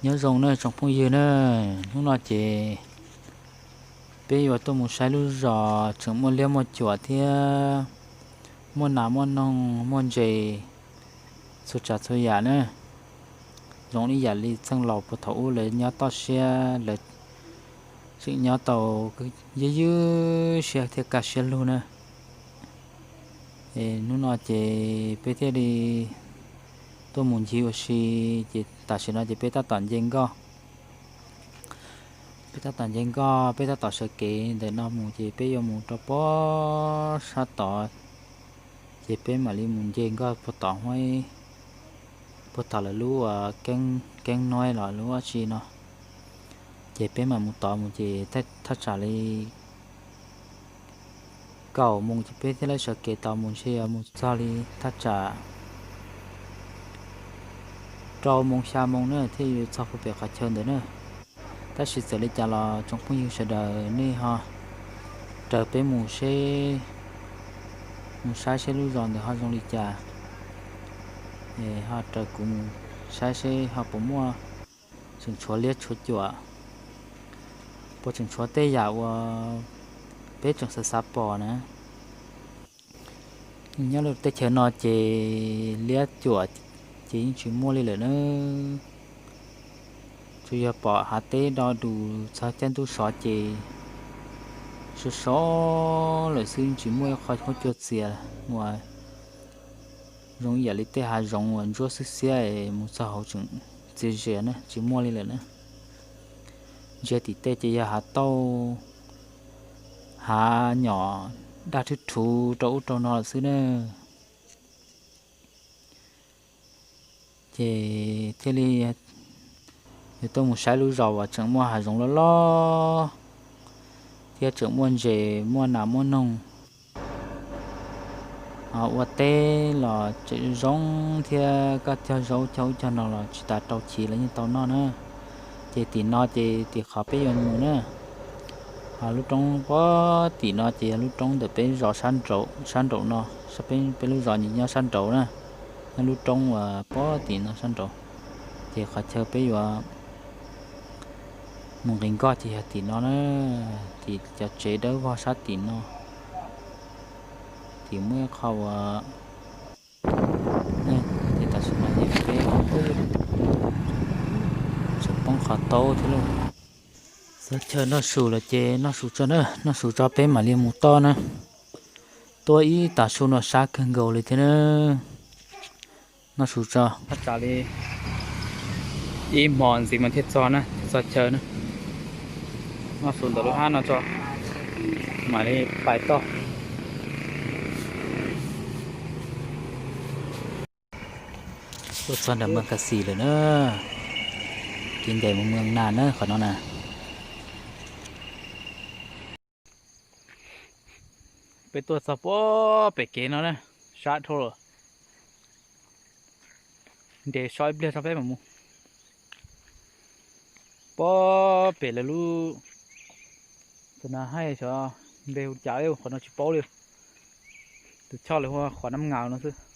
Nyob zoo na tsoom phooj ywg na, hnub no ces peb yuav tuaj mus saib lub zos tseem muaj liab muaj cuam thiab muaj nas muaj noog muaj ntses txhua tsav txhua yam na. Zoo ib yam li txheej laus puag thaum ub lawv nyob toj siab, lawv tseem nyob tau ywj ywj siab thiab kaj siab lug na. Es hnub no ces peb thiaj li tuaj mus ncig ua si, ces tam sim no ces peb tab tom nce nkoj. Peb tab tom nce nkoj, peb tab tom sawv kev ntawm no mus ces peb yuav mus rau pob sab tod, ces peb mam li mus nce nkoj puag tod, puag tod lawv lub keeb nob los lub dab tsi no, ces peb mam mus tod mus ces thaj tsam li kaum moos ces peb thiaj li sawv kev tod mus, ntshe yuav mus txog li thaj tsam rau moos xya moos na thiaj yuav txog puag pem qhov chaw ntawd na. Tab sis txawm li cas los tsoom phooj ywg sawv daws nej ho raws peb mus seb, mus saib seb lub zos ntawd ho zoo li cas. Es ho raws kuv mus saib seb ho puas muaj, tseem tshuav liab tshuav cuam, puas tseem tshuav tej yam uas peb tseem xav xav pom na. Nyob rau teb chaws no ces liab cuam ces yeej tsis muaj li lawm na. Tsuas yog pom hav teb do dus txog caij ntuj sov ces sov sov lawm xwb, tsis muaj ib qho huab cua txias uas zoo ib yam li tej hav zoov uas ntsuab xwb xiab es mus txog hauv tseem txias zias na, tsis muaj li lawm na. Ntsia tim tej ces yog hav tauj, hav nyom daj rhuv rhuv rau ub rau no lawm xwb na. Ces thiaj li yuav tuaj mus saib lub zos uas tseem muaj hav zoov loj loj thiab tseem muaj ntses muaj nas muaj noog. Ua teb los tseem zoo thiab koj cog zaub cog ub cog no los tsis tas rau chiv los yeej tau noj na. Ces tim no ces tim qhov peb yuav mus na, ho lub roob puag tim no ces yog lub roob ntawm peb zos sab nraum no, peb lub zos nyob sab nraud na, nyob lub roob uas puag tim no sab nraud. Ces qhov chaw peb yuav mus nqis nkoj ces yog tim no na, tim cov tsev dawb vog sab tim no, tim muaj ib qho uas tam sim no ces peb tseem poob qhov taub thiab lauj. Txog chaw noj su lawm ces noj su tso na, noj su tso peb mam li mus toj na. Tuaj ib tag su no sab kawg nkaus li thiab na. Noj su tso, thaj tsam li ib hmo ntxiv mas thiaj txog na, thiaj txog chaw na. Noj su ntawm lub hab no tso, mam li pais toj. Tuaj txog nram Moos Kas Xis lawm na, kev ncaim mus Moos Nas na qhov no na. Peb tuaj txog puag pem kev no na, sab dhau lawm. Nres so ib pliag tso peb mam mus. Puag pem lawv lub, tus no hais xyov npe hu cas li, qhov no tsis paub li. Tus choj lawv hu ua Qhov Nab Ngas no xwb.